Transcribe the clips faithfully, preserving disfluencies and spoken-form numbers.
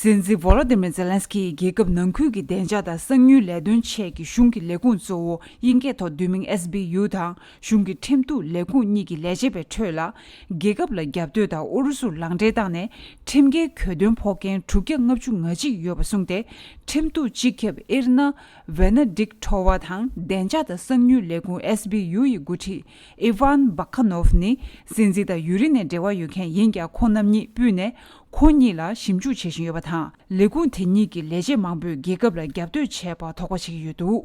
སྲིད་འཛིན་ཝོ་ལོ་དི་མིར་ཛེ་ལན་སི་ཀི་ཡིས་རྒྱལ་ཁབ་ནང་ཁུལ་གྱི་བདེ་འཇགས་དང་གསང་མྱུལ་ལས་དོན་ཆེད་ཀྱི་གཞུང་གི་ལས་ཁུངས་གཙོ་བོ་དབྱིན་སྐད་ཐོག་བསྡུས་མིང་ཨེས་བི་ཡུ་དང་གཞུང་གི་ཁྲིམས་གཏུག་ལས་ཁུངས་གཉིས་ཀྱི་ལས་བྱེད་པའི་ཁྲོད་ལ། རྒྱལ་ཁབ་ལ་རྒྱབ་གཏོད་དང་ཨུ་རུ་སུར་ལག་འབྲེལ་བཏང་ནས་ཁྲིམས་འགལ་གྱོད་དོན་ཕོག་མཁན་དྲུག་བརྒྱ་ལྔ་བཅུ་ང་གཅིག་ཡོད་པ་གསུངས་ཏེ། ཁྲིམས་གཏུག་སྤྱི་ཁྱབ་ཨིར་ན་ཝེ་ན་ཌིག་ཐོ་ཝ་དང་བདེ་འཇགས་དང་གསང་མྱུལ་ལས་ཁུངས་ཨེས་བི་ཡུ་ཡི་འགོ་ཁྲིད་ཨི་ཝན་བྷ་ཁ་ནོབ་ནི་སྲིད་འཛིན་དང་ཡུན་རིང་ནས་འབྲེལ་བ་ཡོད་མཁན་ཡིན་ཀྱང་། ཁོང་རྣམ་གཉིས་ཕུད་ནས་ཁོང་གཉིས་ལ་ཞིབ་འཇུག་བྱེད་བཞིན་ཡོད་པ་དང་། ལས་ཁུངས་དེ་གཉིས་ཀྱི་ལས་བྱེད་མང་པོས་རྒྱལ་ཁབ་ལ་རྒྱབ་གཏོད་བྱས་པར་དོགས་པ་བྱེད་ཀྱི་ཡོད་འདུག།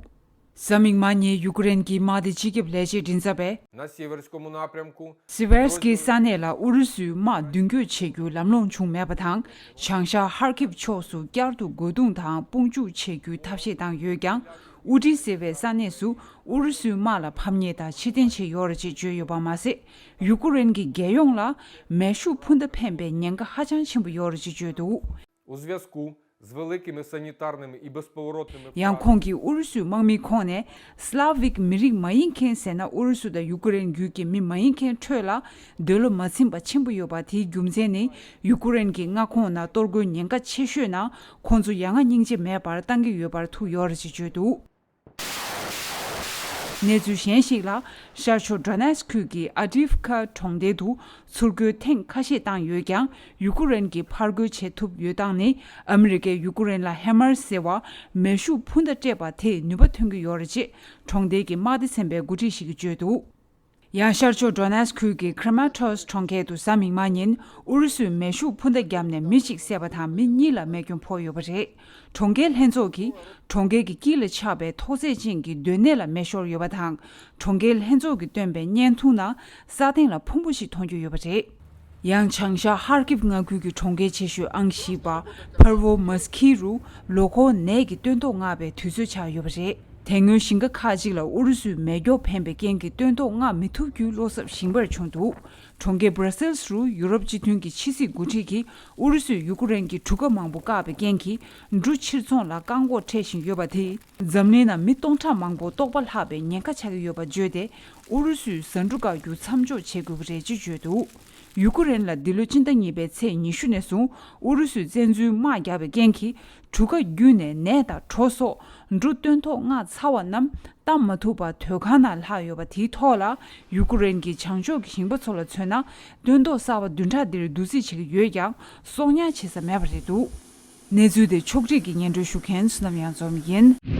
གཟའ་མིག་དམར་ཉིན་ཡུ་ཀེ་རེན་གྱི་དམག་སྡེ་སྤྱི་ཁྱབ་ལས་བྱེད་མགྲིན་ཚབ་པས། На северскому напрямку སི་བེར་སི་ཀི་ས་གནས་ལ་ཨུ་རུ་སུའི་དམག་མདུན་སྐྱོད་བྱེད་རྒྱུ་ལམ་ལྷོང་བྱུང་མེད་པ་དང་། བྱང་ཤར་ཧར་ཁིབ་ཕྱོགས་སུ་བསྐྱར་དུ་རྒོལ་རྡུང་དང་དཔུང་འཇུག་བྱེད་རྒྱུའི་ཐབས་ཤེས་བཏང་ཡོད་ཀྱང་། ཨུ་ཏི་སེ་བའི་ས་གནས་སུ་ཨུ་རུ་སུའི་དམག་ལ་ཕམ་ཉེས་དང་ཕྱིར་འཐེན་བྱས་ཡོད་རེད་ཅེས་བརྗོད་ཡོད་པ་མ་ཟད། ཡུ་ཀེ་རེན་གྱི་རྒྱལ་ཡོངས་ལ་མེ་ཤུགས་འཕུར་མདའ་འཕེན་པའི་ཉེན་ཁ་ཧ་ཅང་ཆེན་པོ་ཡོད་རེད་ཅེས་བརྗོད་འདུག། У зв'язку з великими санітарними і безповоротними ཡང་ཁོང་གིས་ཨུ་རུ་སུའི་དམག་མིའི་ཁོངས་ནས་སླ་བིག་མི་རིགས་མ་ཡིན་མཁན་ཟེར་ན། ཨུ་རུ་སུ་དང་ཡུ་ཀེ་རེན་ཡུལ་གྱི་མི་མ་ཡིན་མཁན་ཁྲོད་ལ་འདོད་བློ་མ་ཚིམ་པ་ཆེན་པོ་ཡོད་པ། དེའི་རྒྱུ་མཚན་ནི་ཡུ་ཀེ་རེན་གྱི་མངའ་ཁོངས་ནང་གཏོར་རྒོལ་ཉེན་ཁ་ཆེ་ཤོས་ནང་ཁོང་ཚོ་ཡ་ང་སྙིང་རྗེ་མེད་པར་བཏང་གི་ཡོད་པར་ཐུག་ཡོད་རེད་ཅེས་བརྗོད་འདུག། གནས་ཚུལ་གཞན་ཞིག་ལ། ཤར་ཕྱོགས་ཌོ་ནེ་སི་ཁུལ་གྱི་ཨ་ཏིབ་ཁ་གྲོང་རྡལ་དུ་ཚུར་རྒོལ་ཐེངས་ཁ་ཤས་བཏང་ཡོད་ཀྱང་། ཡུ་ཀེ་རེན་གྱིས་ཕར་རྒོལ་བྱེད་ཐུབ་ཡོད་སྟངས་ནི། ཨ་མི་རི་ཀས་ཡུ་ཀེ་རེན་ལ་ཧེ་མར་ཟེར་བ་མེ་ཤུགས་འཕུར་མདའ་སྤྲད་པ་དེས་ནུས་པ་ཐོན་གྱི་ཡོད་རེད་ཅེས་གྲོང་རྡལ་གྱི་དམག་སྡེ་ཚན་པའི་འགོ་ཁྲིད་ཞིག་གིས་བརྗོད་འདུག། ཡང་ཤར་ཕྱོགས་ཌོ་ནེ་སི་ཁུལ་གྱི་ཁྲ་མ་ཊོ་སི་གྲོང་ཁྱེར་དུ་གཟའ་མིག་དམར་ཉིན་ཨུ་རུ་སུས་མེ་ཤུགས་འཕུར་མདའ་བརྒྱབ་ནས་མི་གཅིག་བསད་པ་དང་མི་གཉིས་ལ་རྨས་སྐྱོན་ཕོག་ཡོད་པ་རེད། གྲོང་ཁྱེར་ལྷན་ཚོགས་ཀྱིས་གྲོང་ཁྱེར་གྱི་དཀྱིལ་ལ་ཆགས་པའི་ཐོག་བརྩེགས་ཅན་གྱི་སྡོད་གནས་ལ་མེ་ཤོར་ཡོད་པ་དང་། གྲོང་ཁྱེར་ལྷན་ཚོགས་ཀྱིས་བཏོན་པའི་བརྙན་ཐུང་ནང་ས་སྟེང་ལ་ཕུང་པོ་ཞིག་མཐོང་རྒྱུ་ཡོད་པ་རེད། ཡང་བྱང་ཤར་ཧར་ཀིབ་མངའ་ཁུལ་གྱི་གྲོང་ཁྱེར་ཆེ་ཤོས་ཨང་བཞི་པ་ཕར་ཝོ་མཱ་སི་ཁི་རུ་ལོ་འཁོར་ནད་ཀྱི་སྟོན་ཐོག་མངགས་པའི་དུས་ཚོད་ཆགས་ཡོད་པ་རེད། དེ་སྔོན་ཞིང་ཁ་ཁག་ཅིག་ལ་ཨུ་རུ་སུས་མེ་སྒྱོགས་འཕེན་པའི་རྐྱེན་གྱིས་སྟོན་ཐོག་མངགས་མི་ཐུབ་རྒྱུའི་བློ་འཚབ་ཞིང་པར་བྱུང་འདུག། གྲོང་ཁྱེར་སྦྲ་སེལ་སི་རུ་ཡུ་རོབ་སྤྱི་མཐུན་གྱི་ཕྱི་སྲིད་འགོ་ཁྲིད་ཀྱིས་ཨུ་རུ་སུས་ཡུ་ཀེ་རེན་གྱི་གྲུ་ཁ་མང་པོ་བཀག་པའི་རྐྱེན་གྱིས་འབྲུ་ཕྱིར་ཚོང་ལ་བཀག་འགོག་འཕྲད་བཞིན་ཡོད་པ་དེས་འཛམ་གླིང་ནང་མི་སྟོང་ཕྲག་མང་པོ་ལྟོགས་པ་ལྷག་པའི་ཉེན་ཁ་ཆགས་ཀྱི་ཡོད་པ་བརྗོད་དེ། ཨུ་རུ་སུས་ཟ་འབྲུ་བཀག་རྒྱུ་མཚམས་འཇོག་བྱེད་དགོས་ཀྱི་རེད་ཅེས་བརྗོད་འདུག། ཡུ་ཀེ་རེན་ལ་འདི་ལོ་སྤྱི་ཟླ་གཉིས་པའི་ཚེས་ཉི་ཤུ་ནས་བཟུང་ཨུ་རུ་སུས་བཙན་འཛུལ་དམག་བརྒྱབ་པའི་རྐྱེན་གྱིས་གྲུ་ཁ་བརྒྱུད་ནས་ནས་དང་གྲོ་སོགས་འབྲུ་སྟོན་ཐོག་མངགས་ཚར་བ་རྣམས་བཏང་མ་ཐུབ་པར་དོས་ཁང་ནང་ལྷག་ཡོད་པ་དེའི་ཐོག་ལ། ཡུ་ཀེ་རེན་གྱི་བྱང་ཕྱོགས་ཀྱི་ཞིང་པ་ཚོ་ལ་མཚོན་ན། སྟོན་ཐོག་གསར་པ་བདུན་ཕྲག་འདིར་བསྡུ་རྩིས་བྱེད་ཀྱི་ཡོད་ཀྱང་གསོག་ཉར་བྱེད་ས་མེད་པ་རེད་འདུག། གནས་ཚུལ་དེ་ཕྱོགས་སྒྲིག་གིས་སྙན་སྒྲོན་ཞུ་མཁན་བསོད་ནམས་གཡང་འཛོམས་ཡིན།